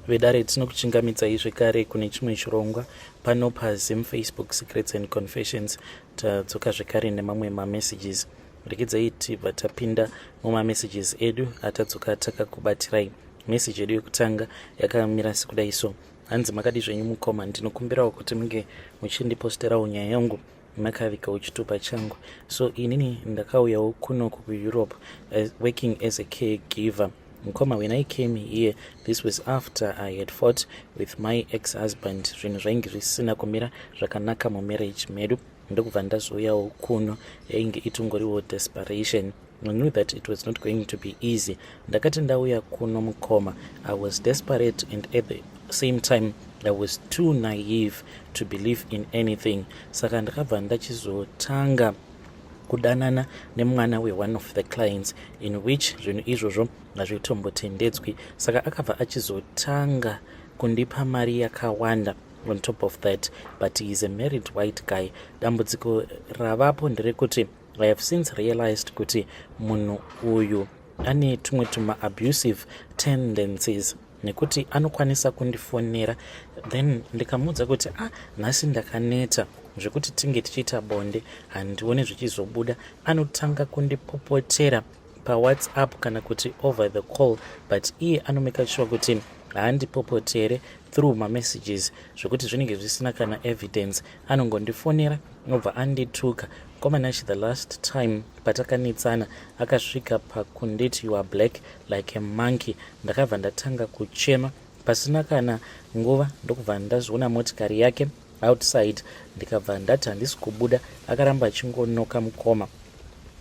Vedare, tinokuchingamidzai zvekare kune chimwe chirongwa pano paZim Facebook Secrets and Confessions. Tadzoka zvekare nemamwe mamessages. Regedzai tibva tapinda mumamessages edu atadzoka takakubatirai. Message yedu yekutanga yakamira sekudai so. Hanzi, "Makadi zvenyu mukoma? Ndinokumbirawo kuti munge muchindiposterawo nyaya yangu makavigawo chitupa changu. So inini ndakauyawo kunoku kuEurope working as a caregiver. Mukoma, when I came here, this was after I had fought with my ex husband. Zvinhu zvainge zvisina kumira zvakanaka mumarriage medu, ndokubva ndazouyawo kuno. Yainge itongoriwo desperation. I knew that it was not going to be easy. Ndakati ndauya kuno, mukoma, I was desperate and at the same time I was too naive to believe in anything. Saka ndakabva ndachizotanga kudanana nemwana weone of the clients, in which zvinhu izvozvo hazvitombotendedzwi. Saka akabva achizotanga kundipa mari yakawanda on top of that, but he is a married white guy. Dambudziko ravapo nderekuti I have since realized kuti munhu uyu ane tumwe tuma-abusive tendencies, nekuti anokwanisa kundifonera, then ndikamuudza kuti, 'Ah, nhasi ndakaneta zvekuti tinge tichiita bonde, handioni zvichizobuda.' Anotanga kundipopotera paWhatsApp kana kuti over the call, but iye anomake sure kuti haandipopotere through mamessages, zvekuti zvinenge zvisina kana evidence. Anongondifonera, obva andituka. Komanashi, the last time patakanetsana, akasvika pakunditi, 'You are black like a monkey.' Ndakabva ndatanga kuchema. Pasina kana nguva, ndokubva ndazoona motikari yake outside, ndikabva ndati handisi kubuda. Akaramba achingonoka, mukoma,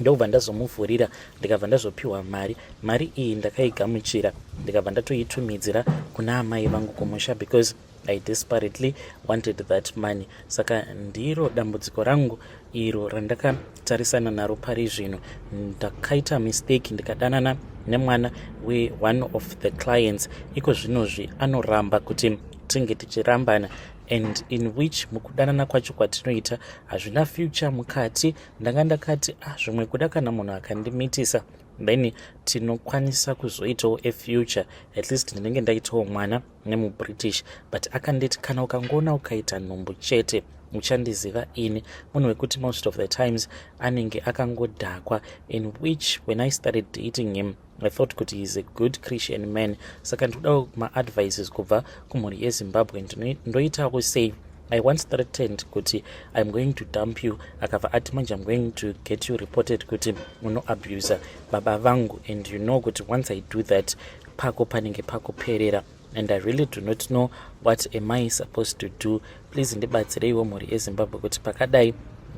ndokubva ndazomuvhurira, ndikabva ndazopiwa mari. Mari iyi ndakaigamuchira, ndikabva ndatoitumidzira kuna amai vangu kumusha because I desperately wanted that money. Saka ndiro dambudziko rangu iro randakatarisana naro pari zvino. Ndakaita mistake, ndikadanana nemwana weone of the clients. Iko zvinozvi anoramba kuti tinge tichirambana, and in which mukudanana kwacho kwatinoita hazvina future mukati. Ndanga ndakati, ah, zvimwe kuda kana munhu akandimitisa, then tinokwanisa kuzoitawo a future, at least ndinenge ndaitawo mwana nemuBritish. But akanditi, 'Kana ukangoona ukaita nhumbu chete, uchandiziva ini.' Munhu wekuti most of the times anenge akangodhakwa, in which when I started dating him, I thought kuti he is a good Christian man. Saka ndikudawo maadvices kubva kumhuri yeZimbabwe. Ndoitawo sei? I once threatened kuti, 'I'm going to dump you.' Akabva ati, 'Manje I'm going to get you reported kuti unoabusa baba vangu, and you know kuti once I do that, pako panenge pakuperera.' And I really do not know what am I supposed to do. Please ndibatsireiwo, mhuri yeZimbabwe, kuti pakadai,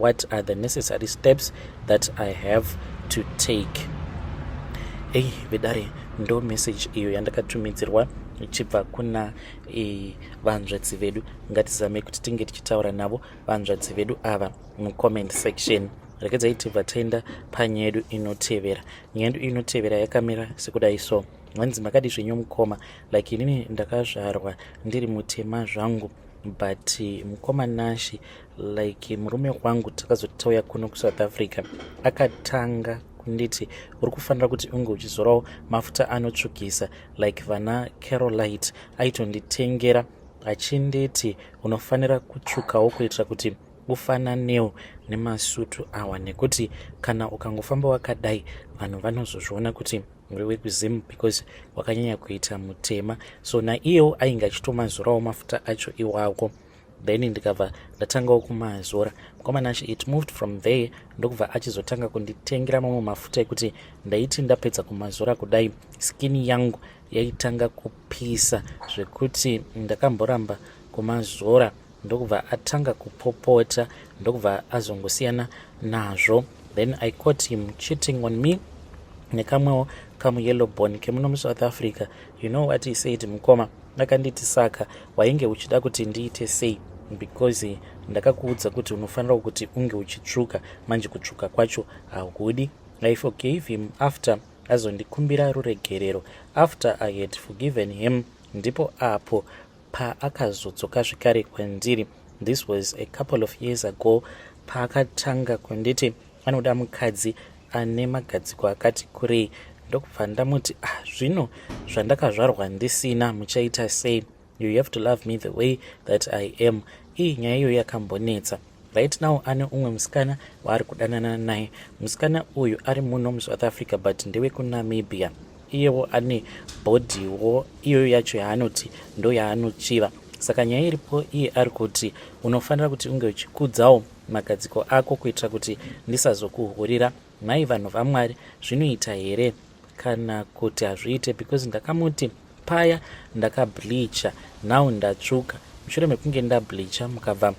what are the necessary steps that I have to take?" Ei, vedare, ndo message iyo yandakatumidzirwa ichibva kuna vanzvadzi vedu. Ngatizame kuti tinge tichitaura navo vanzvadzi vedu ava mucomment section. Rekedzai tibva taenda panyaya yedu inotevera. Nyaya yedu inotevera yakamira sekudai so. Vanzi, "Makadi zvenyu mukoma? Like inini ndakazvarwa ndiri mutema zvangu, but mukoma Nashi, like murume wangu, takazoti tauya kuno kuSouth Africa, akatanga kunditi, 'Uri kufanira kuti unge uchizorawo mafuta anotsvukisa like vana Carolite.' Aitonditengera achinditi, 'Unofanira kutsvukawo kuitira kuti ufananewo nemasutu awa, nekuti kana ukangofamba wakadai, vanhu vanozozviona kuti uri wekuZim because wakanyanya kuita mutema.' So naiyewo ainge achitomazorawo mafuta acho iwako. Then ndikabva ndatangawo kumazora. Mukomanashi, it moved from there. Ndokubva achizotanga kunditengera mamwe mafuta ekuti ndaiti ndapedza kumazora kudai, skin yangu yaitanga kupisa zvekuti ndakamboramba kumazora. Ndokubva atanga kupopota, ndokubva azongosiyana nazvo. Then I caught him cheating on me nekamwewo kamuyellow bone kemuno muSouth Africa. You know what he said, mukoma? Akanditi, 'Saka wainge uchida kuti ndiite sei? Because ndakakuudza kuti unofanira kuti unge uchitsvuka. Manje kutsvuka kwacho haudi.' I forgave him after azondikumbira ruregerero. After I had forgiven him, ndipo apo paakazodzoka zvekare kwandiri. This was a couple of years ago, paakatanga kunditi anoda mukadzi ane magadziko akati kurei. Ndokubva ndamuti, ah, zvino zvandakazvarwa ndisina muchaita sei? You have to love me the way that I am. Iyi nyaya iyoyo yakambonetsa. Right now ane umwe musikana waari kudanana naye. Musikana uyu ari muno muSouth Africa, but ndewekunamibia. Iyewo ane body-wo iyoyo yacho yaanoti ndo yaanochiva. Saka nyaya iripo, iye ari kuti unofanira kuti unge uchikudzawo magadziko ako kuitira kuti ndisazokuhurira. Nhai vanhu vaMwari, zvinoita here kana kuti hazviite? Because ndakamuti paya ndakableacha, now ndatsvuka. Mushure mekunge ndableacha, mukabva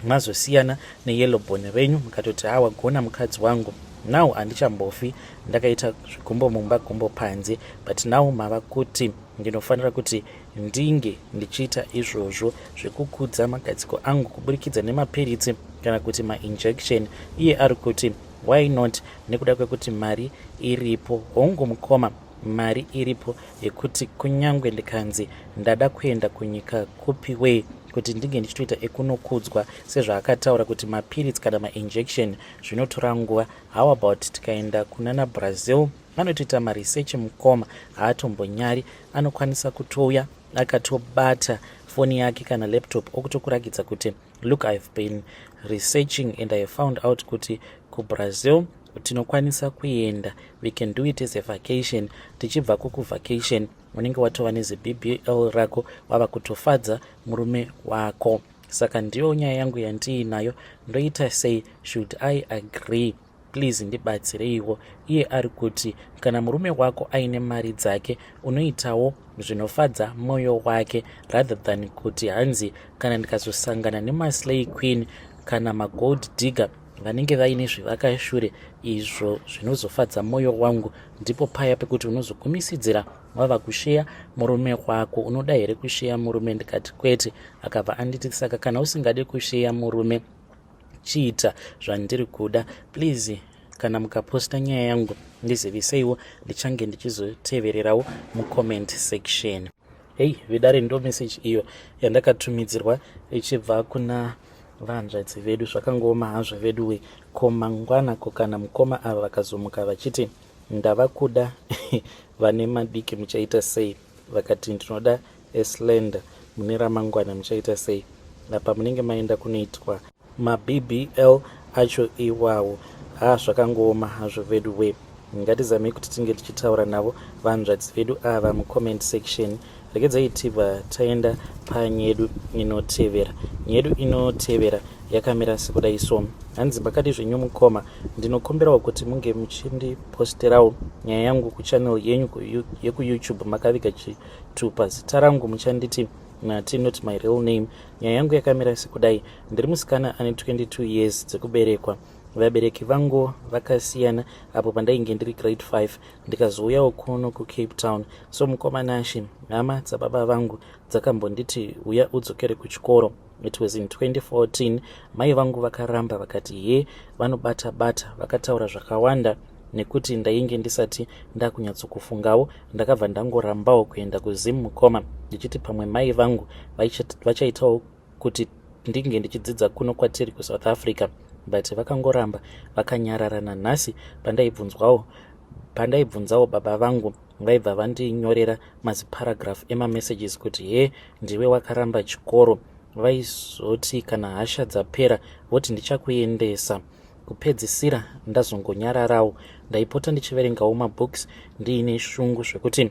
mazosiyana neyellow bone renyu, mukatoti, "Ha, wagona mukadzi wangu, now handichambofi ndakaita zvigumbo mumba, gumbo panze." But now mava kuti ndinofanira kuti ndinge ndichiita izvozvo zvekukudza magadziko angu kuburikidza nemapiritsi kana kuti mainjection. Iye ari kuti why not, nekuda kwekuti mari iripo. Hongu mukoma, mari iripo yekuti kunyange ndikanzi ndada kuenda kunyika kupiwei kuti ndinge ndichitoita ekunokudzwa, sezvaakataura kuti mapiritsi kana mainjection zvinotora nguva. How about tikaenda kunana Brazil? Anotoita maresearch mukoma, haatombonyari. Anokwanisa kutouya akatobata foni yake kana laptop, okutokurakidza kuti, "Look, I've been researching and I found out kuti kuBrazil tinokwanisa kuenda, we can do it as a vacation." Tichibva kukuvacation, unenge watova neziBBL rako, wava kutofadza murume wako. Saka ndiyo nyaya yangu yandiinayo. Ndoita sei? Should I agree? Please ndibatsireiwo. Iye ari kuti kana murume wako aine mari dzake, unoitawo zvinofadza mwoyo wake, rather than kuti hanzi kana ndikazosangana nemaslay queen kana magold digger vanenge vaine zvivakashure izvo zvinozofadza mwoyo wangu, ndipo paya pekuti unozogumisidzira wava kusheya murume wako. Unoda here kusheya murume? Ndikati kwete. Akabva anditi, "Saka kana usingadi kusheya murume, chiita zvandiri kuda." Please, kana mukaposta nyaya yangu, ndiziviseiwo, ndichange ndichizotevererawo mucomment section. Hei vedare, ndo message iyo yandakatumidzirwa ichibva kuna vanzvadzi vedu. Zvakangooma hazvo veduwe. Ko mangwana, ko kana mukoma ava vakazomuka vachiti ndava kuda vane madiki, muchaita sei? Vakati ndinoda eslender mune ramangwana, muchaita sei? Apa munenge maenda kunoitwa maBBL acho iwawo. Ha, zvakangooma hazvo vedu we. Ngatizamei kuti tinge tichitaura navo vanzvadzi vedu ava mucomment section. Regedzai tibva taenda panyedu inotevera. Nyedu inotevera yakamira sekudai so. Hanzi, "Makadi zvenyu mukoma? Ndinokumbirawo kuti munge muchindiposterawo nyaya yangu kuchannel yenyu yekuYouTube makaviga chitupa. Zita rangu muchanditi Nati, not my real name. Nyaya yangu yakamira sekudai. Ndiri musikana ane 22 years dzekuberekwa. Vabereki vangu vakasiyana apo pandainge ndiri grade 5, ndikazouyawo kuno kuCape Town. So mukoma Nashi, hama dzababa vangu dzakambonditi, 'Uya udzokere kuchikoro.' It was in 2014. Mai vangu vakaramba, vakati ye vanobata bata, vakataura zvakawanda. Nekuti ndainge ndisati ndakunyatsokufungawo, ndakabva ndangorambawo kuenda kuZim mukoma, ndichiti pamwe mai vangu vachaitawo kuti ndinge ndichidzidza kuno kwatiri kuSouth Africa, but vakangoramba vakanyarara. Nanhasi pandaibvunzwawo, pandaibvunzawo baba vangu, vaibva vandinyorera maziparagraph emamessages kuti he, ndiwe wakaramba chikoro. Vaizoti kana hasha dzapera voti ndichakuendesa. Kupedzisira ndazongonyararawo. Ndaipota ndichiverengawo mabooks ndiine shungu, zvekuti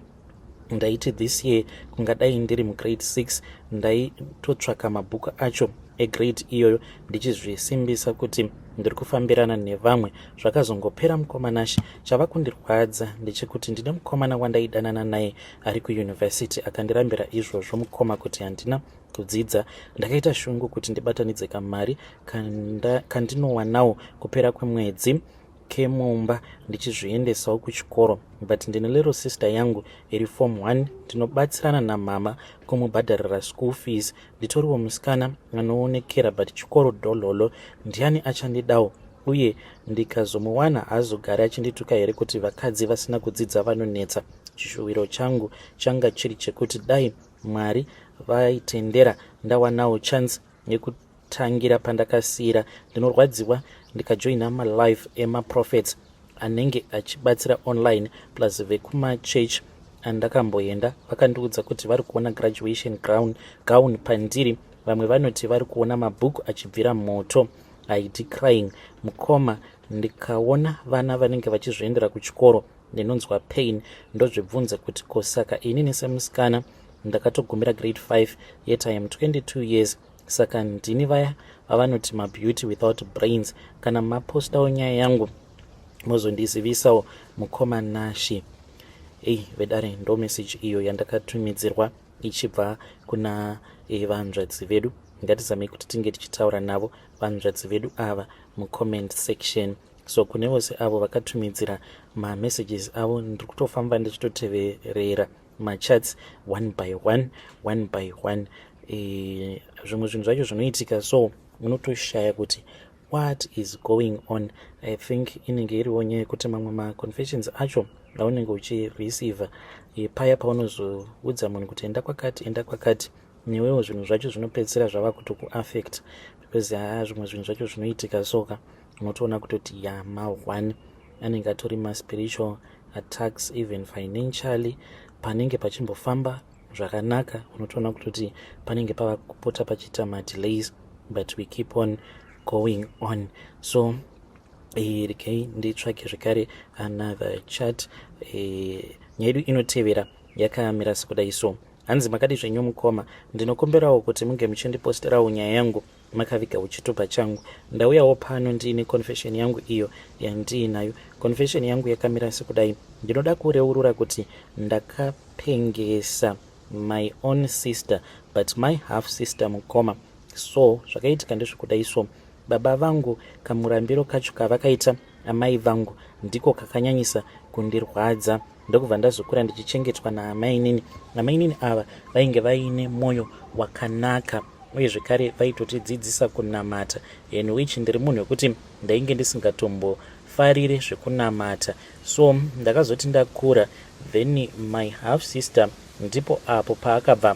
ndaiti this year kungadai ndiri mugrade 6, ndaitotsvaka mabhuku acho egrade iyoyo, ndichizvisimbisa kuti ndiri kufambirana nevamwe. Zvakazongopera mukoma Nashi. Chava kundirwadza ndechekuti ndine mukomana wandaidanana naye ari kuyunivhesiti, akandirambira izvozvo mukoma, kuti handina kudzidza. Ndakaita shungu kuti ndibatanidze kamari kandinowanawo kupera kwemwedzi kemumba, ndichizviendesawo kuchikoro, but ndine little sister yangu iri form 1, ndinobatsirana namama kumubhadharira school fees. Nditoriwo musikana anoonekera, but chikoro dhololo. Ndiani achandidawo? Uye ndikazomuwana, haazogari achindituka here kuti vakadzi vasina kudzidza vanonetsa? Chishuwiro changu changa chiri chekuti dai Mwari vaitendera ndawanawo chance yekutangira pandakasiyira. Ndinorwadziwa ndikajoina malive emaprophets. anenge achibatsira online plus vekumachurch andakamboenda vakandiudza kuti vari kuona graduation ground, gown pandiri. Vamwe vanoti vari kuona mabhuku achibvira moto. Haiti crying mukoma, ndikaona vana vanenge vachizviendera kuchikoro ndinonzwa pain. Ndozvibvunza kuti ko saka inini semusikana ndakatogumira grade 5, yet I am 22 years. Saka ndini vaya vavanoti mabeauty without brains? Kana mapostawo nyaya yangu mozondizivisawo, mukoma Nashi. Ei vedare, ndo message iyo yandakatumidzirwa ichibva kuna vanzvadzi vedu. Ngatizamei kuti tinge tichitaura navo vanzvadzi vedu ava mucomment section. So kune vose avo vakatumidzira mamessages avo, ndiri kutofamba ndichitoteverera machats one by one, one by one. Zvimwe zvinhu zvacho zvinoitika so unotoshaya kuti what is going on. I think inenge iriwo nyaya yekuti mamwe maconfessions acho aunenge uchireceiva, paya paunozoudza munhu kuti enda kwakati, enda kwakati, newewo zvinhu zvacho zvinopedzisira zvava kutokuaffect, because haa, zvimwe zvinhu zvacho zvinoitika soka unotoona kutoti yama1 anenge atori maspiritual attacks. Even financially, panenge pachimbofamba zvakanaka, unotoona kutoti panenge pava kupota pachiita madelays, but we keep on going on. So regai nditsvake zvekare another chat. Nyaya yedu inotevera yakamira sekudai so. Hanzi, "Makadi zvenyu mukoma? Ndinokumbirawo kuti munge muchindiposterawo nyaya yangu makaviga chitupa changu. Ndauyawo pano ndiine confession yangu iyo yandiinayo. Confession yangu yakamira sekudai. Ndinoda kureurura kuti ndakapengesa my own sister, but my half sister, mukoma. So zvakaitika ndezvekudai so. Baba vangu, kamurambiro kacho kavakaita amai vangu ndiko kakanyanyisa kundirwadza. Ndokubva ndazokura ndichichengetwa naamainini. Amainini ava vainge vaine mwoyo wakanaka, uye zvekare vaitotidzidzisa kunamata, in which ndiri munhu wekuti ndainge ndisingatombofariri zvekunamata. So ndakazoti ndakura, then my half sister ndipo apo paakabva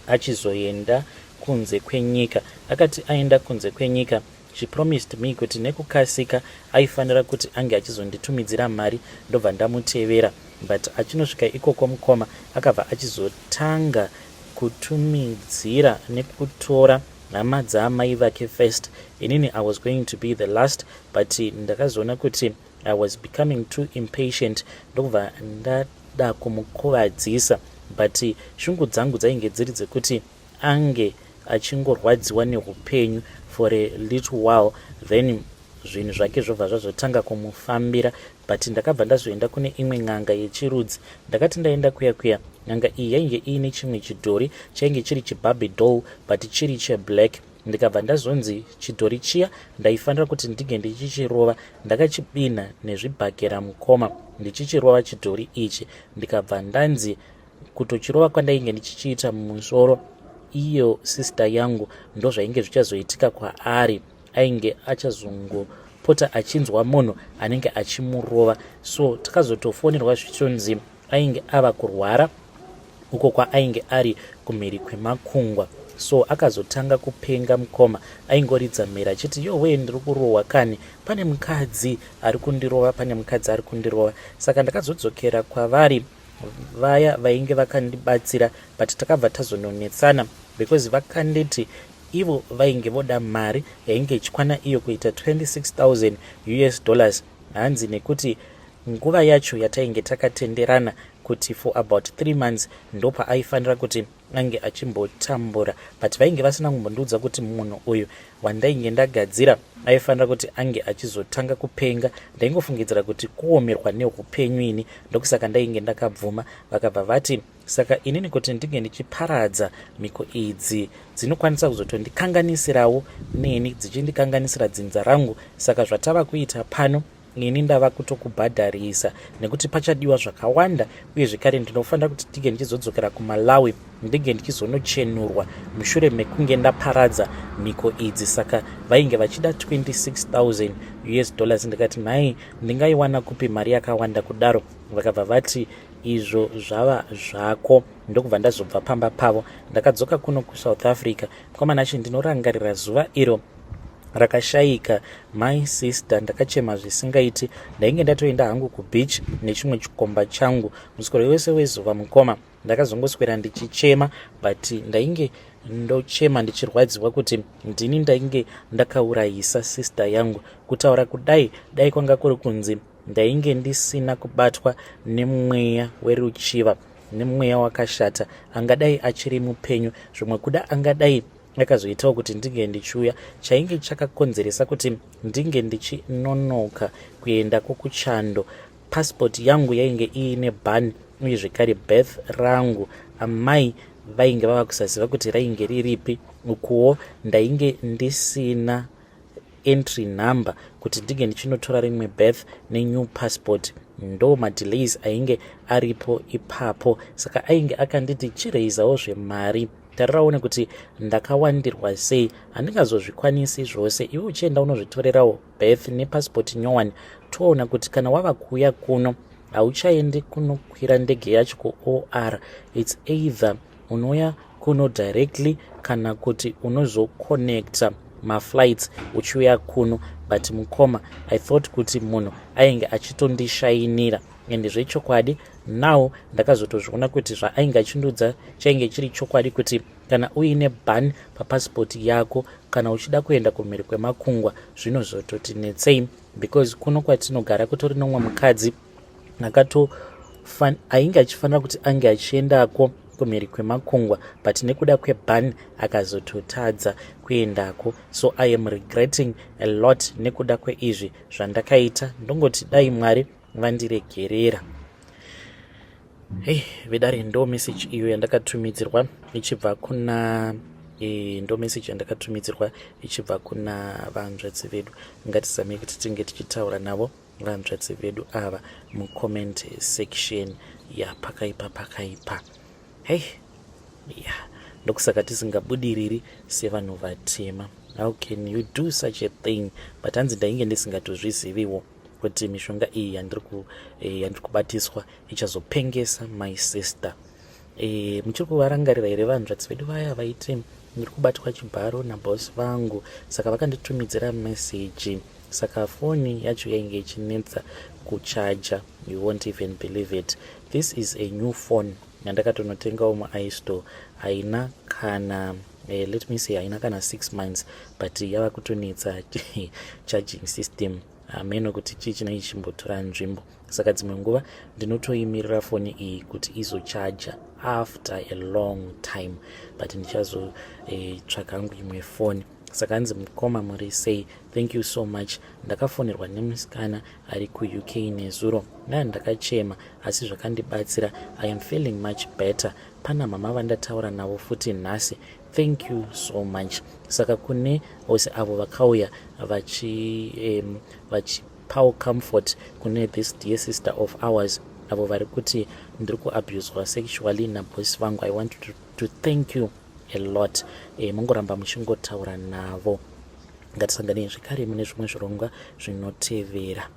achizoenda kunze kwenyika. Akati aenda kunze kwenyika, she promised me kuti nekukasika aifanira kuti ange achizonditumidzira mari, ndobva ndamutevera. But achinosvika ikoko, mukoma, akabva achizotanga kutumidzira nekutora hama dzaamai vake first. Inini I was going to be the last, but ndakazoona kuti I was becoming too impatient, ndokubva ndada kumukuvadzisa. But shungu dzangu dzainge dziri dzekuti ange achingorwadziwa neupenyu for a little while, then zvinhu zvake zvobva zvazotanga kumufambira. But ndakabva ndazoenda kune imwe n'anga yechirudzi. Ndakati ndaenda kuya kuya, n'anga iyi yainge iine chimwe chidhori chainge chiri chiBarbie doll, but chiri cheblack. Ndikabva ndazonzi chidhori chiya ndaifanira kuti ndinge ndichichirova. Ndakachibinha nezvibhakera, mukoma, ndichichirova chidhori ichi. Ndikabva ndanzi kutochirova kwandainge ndichichiita mumusoro iyo sister yangu, ndo zvainge zvichazoitika kwaari, ainge achazongopota achinzwa munhu anenge achimurova. So takazotofonerwa zvichonzi ainge ava kurwara uko kwaainge ari kumhiri kwemakungwa. So akazotanga kupenga, mukoma. Aingoridza mhere achiti, 'Yowe, ndiri kurohwa kani! Pane mukadzi ari kundirova, pane mukadzi ari kundirova.' Saka ndakazodzokera kwavari vaya vainge vakandibatsira, but takabva tazononetsana because vakanditi ivo vainge voda mari yainge ichikwana iyo kuita 26,000 US dollars. Hanzi nekuti nguva yacho yatainge takatenderana kuti for about 3 months ndopaaifanira kuti ange achimbotambura, but vainge vasina kumbondiudza kuti munhu uyu wandainge ndagadzira aifanira kuti ange achizotanga kupenga. Ndaingofungidzira kuti kuomerwa neupenyu ini, ndokusaka ndainge ndakabvuma. Vakabva vati saka inini kuti ndinge ndichiparadza mhiko idzi dzinokwanisa kuzotondikanganisirawo neni, dzichindikanganisira dzinza rangu. Saka zvatava kuita pano, ini ndava kutokubhadharisa nekuti pachadiwa zvakawanda, uye zvekare ndinofanira kuti ndinge ndichizodzokera kuMalawi, ndinge ndichizonochenurwa mushure mekunge ndaparadza mhiko idzi." Saka vainge vachida 26,000 US dollars. Ndikati, "Nhai, ndingaiwana kupi mari yakawanda kudaro?" Vakabva vati, "Izvo zvava zvako." Ndokubva ndazobva pamba pavo, ndakadzoka kuno kuSouth Africa. Mukomana achi, ndinorangarira zuva iro. Rakashaika my sister, ndakachema zvisingaiti. Ndainge ndatoenda hangu kubeach nechimwe chikomba changu muswero wese wezuva, mukoma. Ndakazongoswera ndichichema, but ndainge ndochema ndichirwadziwa kuti ndini ndainge ndakaurayisa sister yangu. Kutaura kudai, dai kwanga kuri kunzi ndainge ndisina kubatwa nemweya weruchiva, nemweya wakashata, angadai achiri mupenyu. Zvimwe kuda angadai akazoitawo kuti ndinge ndichiuya. Chainge chakakonzeresa kuti ndinge ndichinonoka kuenda kwokuchando, pasipoti yangu yainge iine ban, uye zvekare birth rangu amai vainge vava kusaziva kuti rainge riripi. Ukuwo ndainge ndisina entry number kuti ndinge ndichinotora rimwe birth nenew passport. Ndo madelays ainge aripo ipapo. Saka ainge akanditi chireizawo zvemari. Tariraone kuti ndakawandirwa sei, handingazozvikwanisi zvose. Iwe uchienda unozvitorerawo birth nepassport nyowani, toona kuti kana wava kuuya kuno hauchaendi kunokwira ndege yacho kuOR. It's either unouya kuno directly kana kuti unozoconnecta maflights uchiuya kuno. But mukoma, I thought kuti munhu ainge achitondishainira, ende zvechokwadi now ndakazotozviona kuti zvaainge achindudza chainge chiri chokwadi, kuti kana uine ban papasipoti yako, kana uchida kuenda kumhiri kwemakungwa zvinozototi netsei, because kuno kwatinogara kutori nomwe mukadzi akato ainge achifanira kuti ange achiendako kumhiri kwemakungwa, but nekuda kweban akazototadza kuendako. So I am regretting a lot nekuda kweizvi zvandakaita. Ndongoti dai Mwari vandiregerera. Hei vedare, ndo message iyo yandakatumidzirwa ichibva kuna ndo message yandakatumidzirwa ichibva kuna vanzvadzi vedu. Ngatizamei kuti tinge tichitaura navo vanzvadzi vedu ava mucomment section. Yapakaipa, pakaipa. Hei ya, ndokusaka tisingabudiriri sevanhu vatema. How can you do such a thing? But hanzi ndainge ndisingatozviziviwo kuti mishonga iyi yandiri eh, kubatiswa ichazopengesa my sister. Muchiri kuvarangarira here vanzvadzi vedu vaya vaiti ndiri kubatwa chibharo nabosi vangu? Saka vakanditumidzira meseji, saka foni yacho yainge ichinetsa kuchaja. You won't even believe it, this is a new phone yandakatonotengawo muistore. Haina kana let me say, haina kana 6 months, but yava kutonetsa charging system. Hameno kuti chii chinenge chichimbotora nzvimbo. Saka dzimwe nguva ndinotoimirira foni iyi kuti izochaja after a long time, but ndichazotsvaka hangu imwe foni. Saka hanzi, "Mukoma, muri sei? Thank you so much. Ndakafonerwa nemusikana ari kuUK nezuro ndaa ndakachema, asi zvakandibatsira. I am feeling much better. Pana mama vandataura navo futi nhasi. Thank you so much." Saka kune vose avo vakauya vachipawo comfort kune this dear sister of ours, avo vari kuti ndiri kuabuswa sexually nabosi vangu, I want to thank you a lot. Mungoramba muchingotaura navo. Ngatisanganei zvekare mune zvimwe zvirongwa zvinotevera.